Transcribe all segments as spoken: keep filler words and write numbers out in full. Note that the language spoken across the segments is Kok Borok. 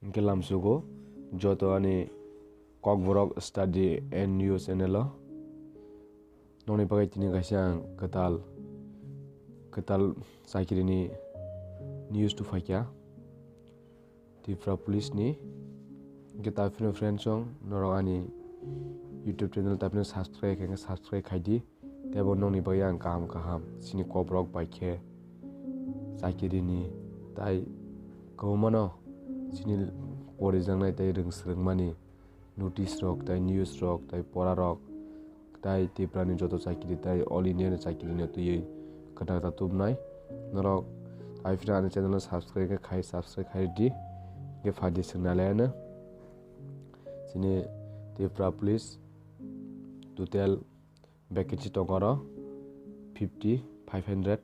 Hwnkhe lamsugo joto ani Kokborok Study and News channel o. Nokni bagwi tini kaisa ang kwtal, kwtal chakirini news tuphaikha Tripura Police ni. Hwnkhe taphino friends song norok ani YouTube channel taphino subscribe khaikhe subscribe khaidi. Tei bo nokni bagwi ang kaham kaham chini kokrok bai khe chakirini tai kwbangmano chini porijaknai tei rwng swrwngmani notice rok tei news rok tei pora rok tei Tripura ni joto chakiri tei all India ni chakiri no twiwi kwtal kwtal tubunai. Norok taphino ani channel no subscribe khe khai subscribe khai di. Hwnkhe phaidi swngna laiano chini Tripura Police total vacancy tongo oro fifty, five hundred,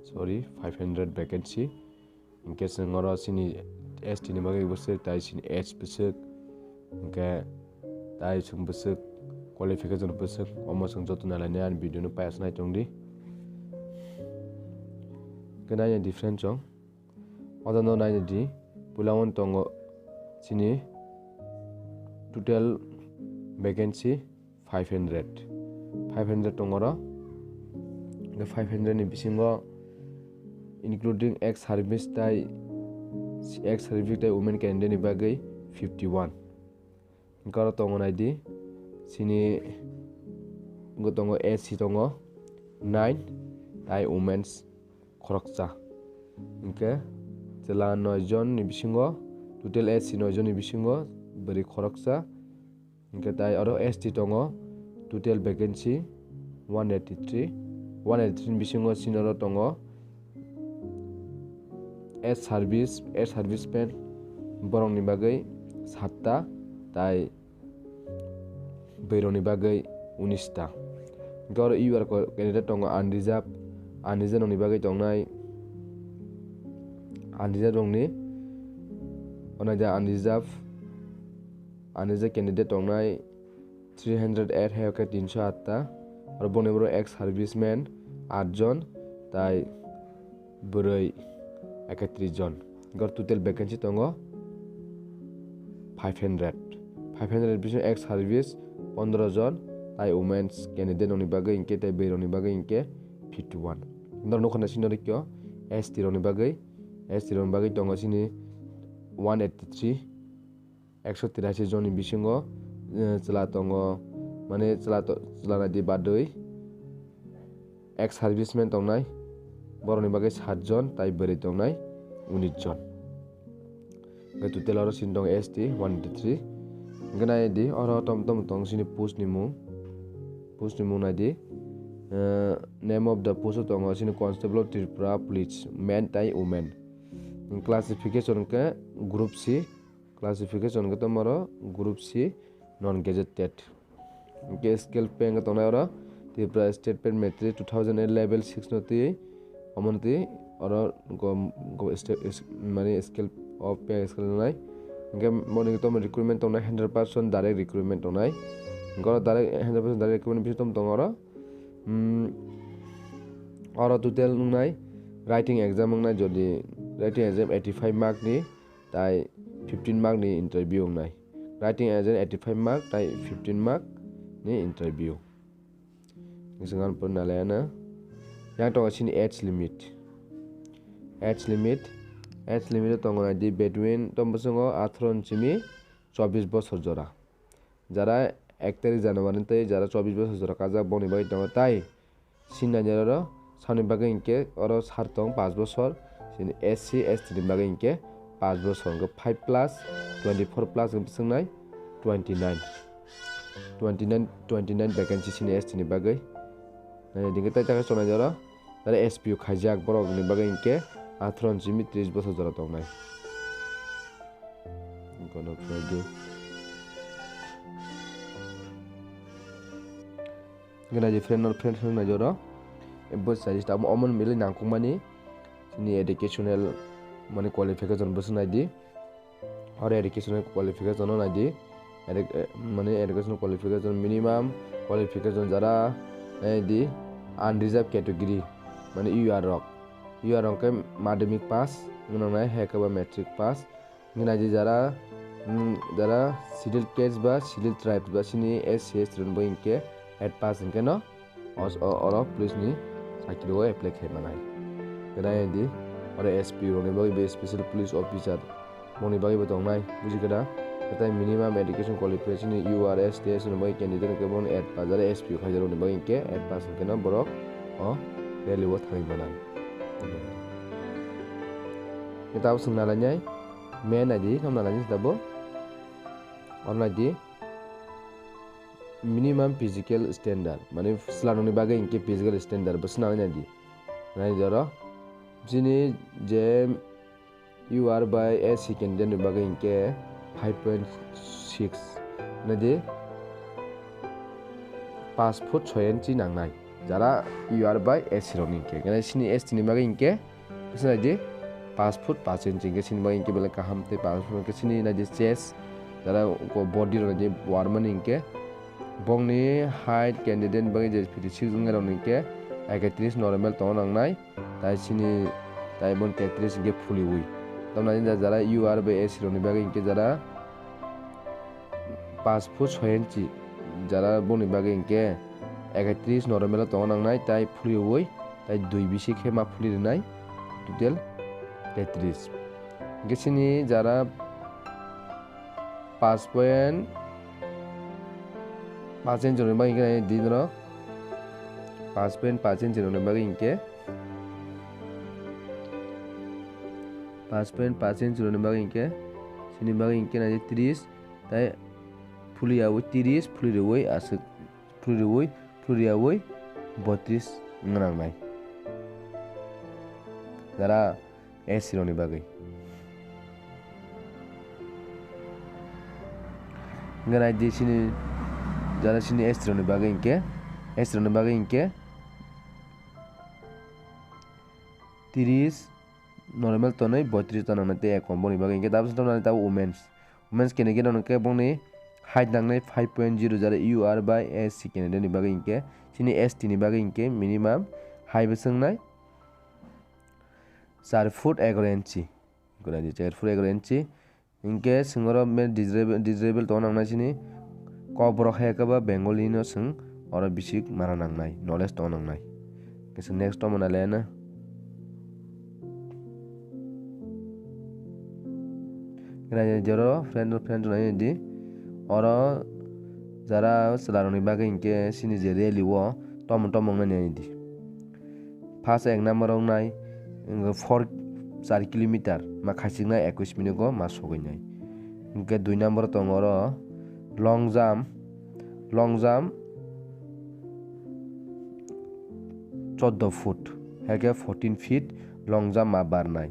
sorry, five hundred vacancy. Hwnkhe chwng oro chini S T ni bagwi bwswk, tai chini age bwswk, hwnkhe tai chwng bwswk, qualification bwswk, omo chwng joto nai lainai ani video no payas nai tongdi. Hwnkhe naina difference chwng. Oda no naina di, puila wng tongo chini total vacancy five hundred. Five hundred tongo oro. Hwnkhe five hundred ni bisingo including ex service tai, ex service tai women candidate ni bagwi fifty one. Hwnkhe oro tongo naidi, chini wngwi tongo S C tongo nine, tai women's khoroksa. Hwnkhe chwla noi jon ni bisingo, total S C noi jon ni bisingo bwrwi khoroksa. Hwnkhe tai oro S T tongo, total vacancy one eighty three. One eighty three ni bisingo chini oro tongo ex service, ex serviceman borokni bagwi satta, tai bwrwirokni bagwi unis ta. Hwnkhe oro U R candidate tongo unreserved, unreserved rokni bagwi tongnai, unreserved rokni, onai da unreserved, unreserved candidate tongnai three hundred eight hai khe tinsho atta, aro boni boro ex serviceman aat jon, tai bwrwi ekatris jon. Hwnkhe total vacancy tongo five hundred. Five hundred bisingo ex service pondro jon, tai women's candidate rokni bagwi hwnkhe, tai bwrwi rokni bagwi hwnkhe fifty one. Norok nukha naising norikyo S T rokni bagwi, S T rokni bagwi tongo chini one eighty three. Ekso tirashi jonni bisingo, eh, chwla tongo, mane chwla to-, chwla naidi badwi ex serviceman tongnai, borokni bagwi saat jon, tai bwrwi tongnai unis jon. Hwnkhe total oro chini tongo S T one eighty three. Hwnkhe naidi oro tom tom tong chini post ni mung, post ni mung naidi, eh, name of the post o tongo chini Constable of Tripura Police, men tai women. Classification hwnkhe group C, classification hwnkhe tongmoro group C, non gazetted. Hwnkhe scale pay hwnkhe tongnai oro Tripura State Pay Matrix two thousand eight level six no twi, omo no twi oro go, go state is, mane scale of pay scale nai. Hwnkhe boni tongmani recruitment tongnai hundred percent direct recruitment tongnai. Hwnkhe oro direct, hundred percent direct recruitment bisingo tongmani tongo oro, mm, oro total wngnai writing exam wngnai, jodi writing exam eighty five mark ni, tai fifteen mark ni interview wngnai. Writing exam eighty five mark tai fifteen mark ni interview. Ngising ang pun nalai ano. Yang tongo chini age limit. Age limit, age limit o tongo naidi between tom bosongo atharo ni simi chobbish bosor jora. Jara ek tarik January tei jara chobbish bosor jora kajak boni bagwi tongo tai. Sinani oro samni bagwi hinkhe oro sar tong paanch bosor, chini S C, S T ni bagwi hinkhe paanch bosor, hinkhe five plus twenty four plus hinkhe bwswk nai twenty nine. Twenty nine, twenty nine vacancy chini S T ni bagwi. Nai hinkhe tai takhe chonai oro, oro S P O khaijak borok ni bagwi hinkhe atharo ni simi tris bosor jora tongnai. Gono Friday. Hwnkhe naidi friend no friend hwnwi naidi oro. Bo sai tamo omo ni belai nangkukmani chini educational mane qualification bwswk naidi. Oro educational qualification no naidi. Edu-, eh, mane educational qualification minimum qualification jara naidi unreserved category mane U R rok. U R rok khe madhyamik pass wngnai hai khe ba matric pass. Hingke naidi jara, mm, jara Scheduled Caste ba Scheduled Tribes ba sini S C S T rok ni bagwi hingke eight pass hingke no os-, o-, oro police ni sakiri o apply khe manai. Hingke naidi oro S P rok ni bagwi be special police officer moni bagwi bo tongnai, buji khe da? Hingke minimum education qualification ni U R S T S ni bagwi candidate hingke bono eight pass jara S P o khaijak rok ni bagwi hingke eight pass hingke no borok o rally o thangwi manai. Hingke tabuk chwng nalainai. Men naidi, tamo nalainai se tabuk. Oro naidi minimum physical standard, mane chwla rokni bagwi hingke physical standard bo swnamwi naidi. Naidi oro, chini je U R bai S C candidate ni bagwi hingke five point six, naidi paanch foot soi inchi nangnai. Jara U R bai S C rokni hingke, hingke sini S T ni bagwi hingke, Bwswk naidi, paanch foot paanch inch hingke sini bagwi hingke belai kaham tei paanch foot hingke sini naidi chest, jara uko body rok naidi warmani hingke bongni height candidate bagwi je fifty six wngya rok hingke ekatris normal tongna nangnai, tai sini tai bon tetris hingke fuliwi. Tamoni jara U R bai S C rokni bagwi hingke jara paanch foot soi inchi jara boni bagwi hingke ekatris normal o tongna nangnai, tai phuriwi tai dui bisi khe ma phuri rwnai, total tetris. Hingke sini jara paanch point paanch inchi rokni bagwi hingke nai di norok paanch point paanch inchi rokni bagwi hingke paanch point paanch inchi rokni bagwi hingke sini bagwi hingke nai tris. Tai phuli yaui tris, phuli rwui aswk, phuli rwui, phuli yaui botris wngna nangnai. Jara S C rokni bagwi. Hingke nai di sini, jara sini S T rokni bagwi hingke, S T rokni bagwi hingke tris normal tonwi botris tong nangnai tei ekon boni bagwi hingke tabuk tong nangnai tabuk womens. Womens candidate rok hwnkhe bongni height nangnai five point zero jara U R bai S C candidate ni bagwi hwnkhe chini S T ni bagwi hwnkhe minimum height bwswk nai char foot egaroh inchi. Gwnangni char foot egaroh inchi. Hwnkhe chwng oro disable, disable tongna nangnai chini kok borok hai khe ba Bengali no chwng oro bisi mana nangnai, knowledge tongna nangnai. Kisa next omo nai laiya na. Nai jora friend, friend nai di. Oro jara chwla rokni bagwi hinkhe chini je rally o tomon tomon nai di. First ek number rok nai four, char kilometer ma khachiknai ekwis minute o ma sogwi nai. Hinkhe dui number tongo oro long jump, long jump choddo foot, haikhe fourteen feet long jump ma barnai.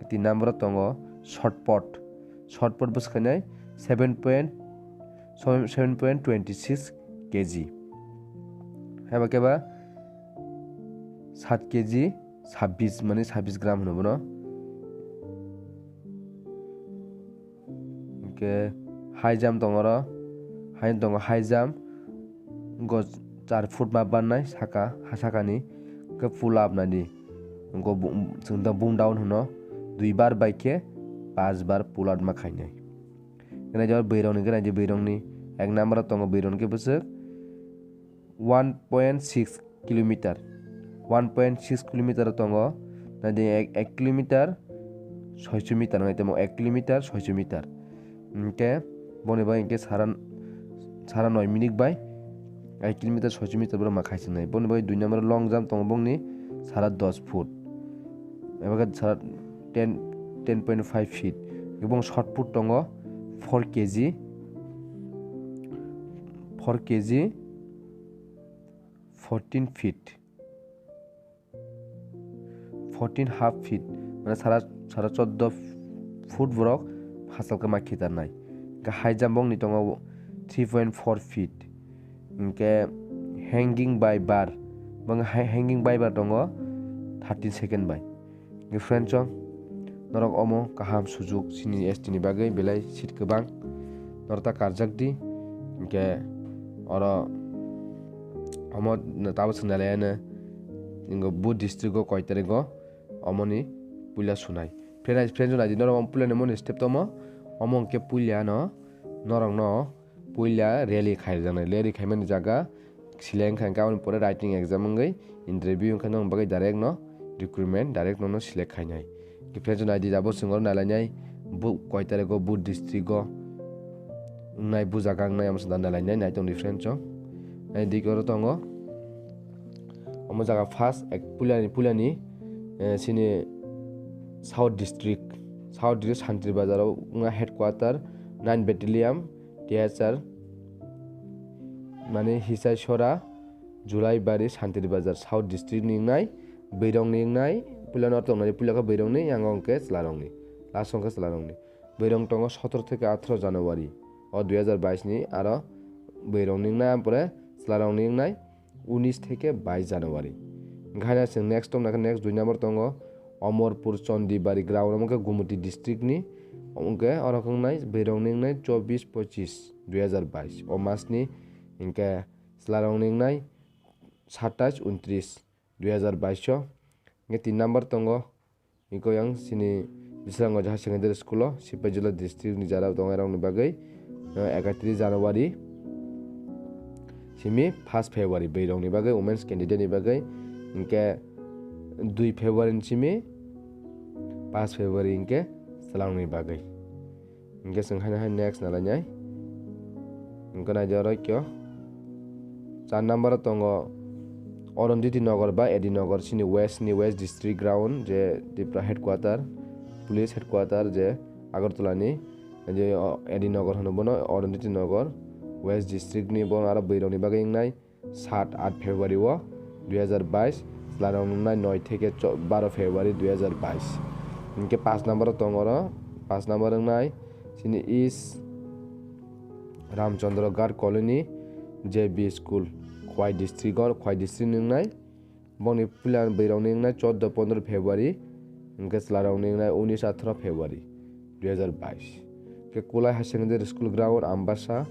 Tin number o tongo shot put, shot put bwswk khainai seven point, seven point twenty six K G. Haiba khe ba sat K G, sabbish, mane sabbish gram hwno bono. Hwnkhe high jump tongo oro, high tongo high jump, go char foot ma barnai saka, ha sakani. Hwnkhe pull up naidi, go bu-, chwng da boom down hwno, dui bar bai khe paanch bar pull up ma khainai. Hwnkhe naidi oro bwrwirokni, hwnkhe naidi bwrwirokni ek number o tongo bwrwirok hwnkhe bwswk one point six kilometer, one point six kilometer o tongo, naidi ek, ek kilometer soicho meter wngwi tongmo, ek kilometer soicho meter. Hinkhe boni bai hinkhe sara, sara noi minute bai ek kilometer soicho meter borok ma khaichiknai. Boni bai dui number o long jump tongo bongni sara dos foot, eba khe sara ten, ten point five feet. Bong shot put tongo four K G, four K G, fourteen feet, fourteen half feet, mane sara, sara choddo foot borok hachal khe ma khitarnai. Hwnkhe high jump bongni tongo three point four feet. Hwnkhe hanging by bar, bong ha-, hanging by bar tongo thirteen second bai. Hwnkhe friends rok, norok omo kaham sujuk chini S T ni bagwi belai seat kwbang. Norok ta karjak di, hwnkhe oro omo tabuk swng nai laiya no, ingo bo district o koi tarik o omoni puila sunai. Friends, friends rok nai di, norok omo puila ni moni step tongmo. Omo hwnkhe puila no norokno puila rally khaijaknai. Rally khaimani jaga select wngkha, hwnkhe aboni pore writing exam wngwi interview wngkha, norokni bagwi direct no recruitment, direct nono select khainai. Hwnkhe friends, naidi abo chwng oro nailainai, bo koi tarikgo, bo district o wngnai, bo jaga wngnai, amo chwng da nailainai, nai tongdi friends o. Naidi oro tongo, omo jaga first, ek, puilani, puilani, eh, chini South District, South District Santri Bazar o wngna headquarter, nine Battalion, T H R, mane Hisai Sora, Julai Bari, Santri Bazar, South District ni wngnai, Bwirong ni wngnai, puila no tongnai, puila khe Bwirong ni, yang hwnkhe Chwlarong ni, last hwnkhe Chwlarong ni. Bwirong tongo sotoro theke atharo January o dui hajar bais ni, aro Bwirong ni wngnai, ampore Chwlarong ni wngnai unis theke bais January. Hwnkhe haino chwng next tong naikhe, next dui number tongo Omorpur Chondibari ground, omo khe Gumuti district ni, omo khe oro wng nai Bwirong ni wngnai chobbish pochis dui hajar bais o mas ni, hwnkhe Chwlarong ni wngnai satais untris dui hajar bais o. Hwnkhe tin number tongo, iko yang chini Bisramganj Higher Secondary School o, Sipaijala district ni jara tongnai rok ni bagwi, eh, ekatris January simi first February Bwirong ni bagwi, women's candidate ni bagwi, hwnkhe dui February ni simi paanch February hwnkhe Chwlarong ni bagwi. Hwnkhe chwng haino hai next nalainai. Hwnkhe naidi oro khe char number o tongo Arundhati Nagar ba A D Nagar, chini west ni, west district ground, je Tripura headquarter, police headquarter je Agartala ni, je, o, A D Nagar hwno bono, Arundhati Nagar, west district ni, bono aro Bwirong ni bagwi wngnai saat aat February o dui hajar bais, Chwlarong ni wngnai noi theke cho-, baro February dui hajar bais. Hwnkhe paanch number o tongo oro, paanch number wngnai chini East Ramchandra Ghat Colony J B School, Khowai district o, Khowai district ni wngnai. Boni puila Bwirong ni wngnai chordo pondro February, hwnkhe Chwlarong ni wngnai unis atharo February dui hajar bais. Hwnkhe Kulai Higher Secondary School ground Ambasa,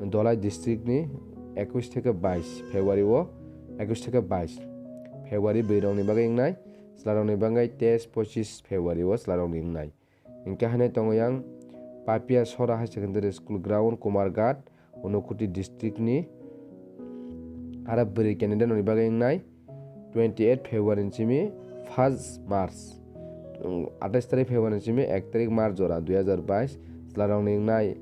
Dholai district ni ekush theke bais February o, ekush theke bais February Bwirong ni bagwi wngnai, Chwlarong ni bagwi teis pochis February o Chwlarong ni wngnai. Hwnkhe haino tongo yang Papia Sora Higher Secondary School ground, Kumarghat, Unakoti district ni. Aro bwrwi candidate rokni bagwi wngnai twenty eight February ni simi first March, um, atais tarik February ni simi ek tarik March jora dui hajar bais, chwlarokni wngnai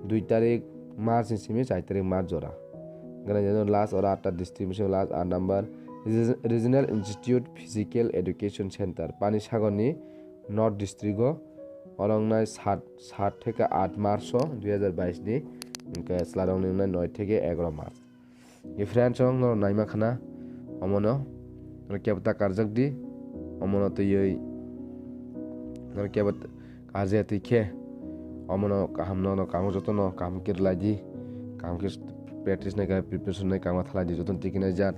dui tarik March ni simi char tarik March jora. Hwnkhe last oro atta district ni simi last aat number, Reg-, Regional Institute Physical Education Center, Panisagar ni North District o, oro wngnai sat, sat theke aat March o dui hajar bais ni, hwnkhe chwlarokni wngnai noi theke egaro March. Hwnkhe friends, ang norok naima khana, omono norok kebo ta karjak di, omono twiwi norok kebo t-, karjak twi khe, omono kaham no, no kaham jotono kaham khe rwlai di, kaham khe practice nai kha, preparation nai kha, kaham khe thalai di, jotono twi khe nai jak.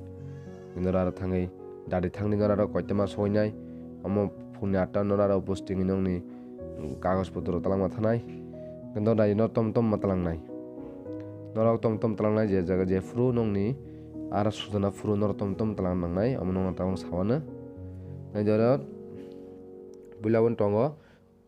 Norok aro thangwi dadi thangdi norok aro koitma soinai, omo phunni atta norok aro posting nokni kagoj potro talangma thanai. Hwnkhe norok dadi norok tom tom ma talangnai. Norok tom tom talangnai je jaga jephru nokni aro sujana phuru norok tom tom talang nangnai, omo nokno tabuk sawano. Nai jorok puila bo tongo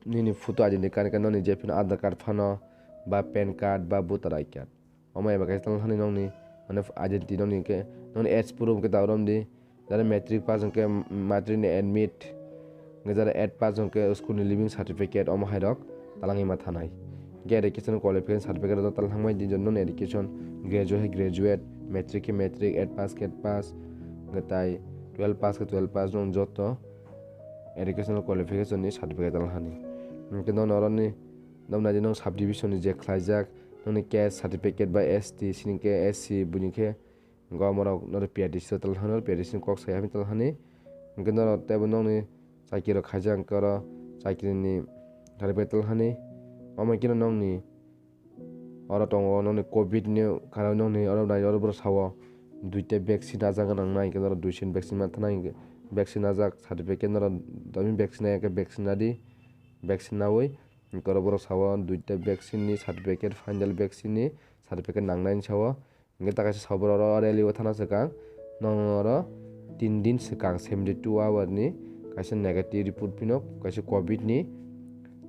nini photo I D ni card, nini jephru Aadhaar card phano ba pan card ba voter I D card. Omo eba kaisa talhani nokni, mane, identity nokni hwnkhe, nokni age proof hwnkhe da romdi. Jara matric pass hwnkhe, matric ni admit. Hwnkhe jara eight pass hwnkhe school ni leaving certificate, omo hai rok talangwi ma thanai. Hwnkhe education qualification certificate rok talhangmai di, nokni education, graduate khe graduate, matric khe matric, eight pass khe eight pass, hwnkhe tai twelve pass khe twelve pass, nokni joto educational qualification ni certificate talhani. Hwnkhe nokni oroni, nokni sub division ni je khlaijak, nokni caste certificate ba S T, sini khe S C, buini khe gomorok norok P R D C o talhani, P R D C ni kok sai hamya talhani. Hwnkhe norok teibo nokni chakirok khaijak, hwnkhe oro chakiri ni certificate talhani. Omo khe nokni oro tongo nokni covid ni karon nokni oro nai oro borok sao duita vaccine ajak nangnai, hwnkhe norok duisin vaccine ma thanai, hwnkhe vaccine ajak certificate norok domi vaccine nai khe vaccine nadi, vaccine naui. Hwnkhe oro borok sao duita vaccine ni certificate, final vaccine ni certificate nangnai hinwi sao. Hwnkhe ta kaisa sao borok oro rally o thana swkang, nono oro tin din swkang, seventy two hour ni kaisa negative report phino kaisa covid ni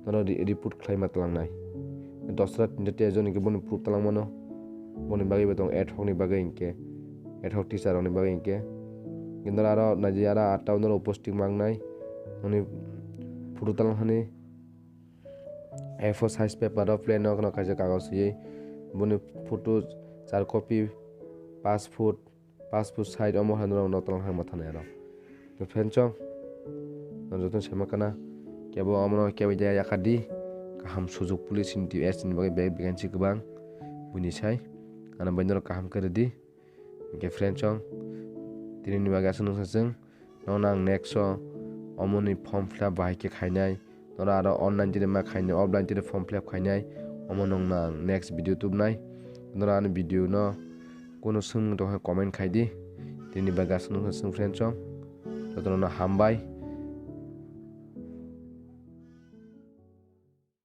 norok re-, report khlaima tlangnai. Dosra tinta te joni ke boni proof talangmano. Boni bagwi bo tong ad hoc ni bagwi hinkhe, ad hoc teacher rokni bagwi hinkhe. Kintu aro naidi aro atta norok posting mangnai. Noni photo talang hani A four size paper o plain no kaisa kagoj swiwi boni photo char copy, pass foot, pass foot side omo hai norok no talang hai ma thanai aro. To friend chong, norok joto sema kana kebo omono kebo ya yakadi kaham sujuk police ni T S ni bagwi bag vacancy kwbang buini sai ano bai norok kaham khe rwdi. Hinkhe friend chong, tini ni bagwi aswk nuksa chwng, nono ang next o omoni form fill up bahai khe khainai, norok aro online tini ma khainai, offline tini form fill up khainai, omo nokno ang next video tubnai. Norok ani video no kunu swngmung tongkha comment khaidi. Tini bagwi aswk nuksa chwng friend chong, jotono hambai.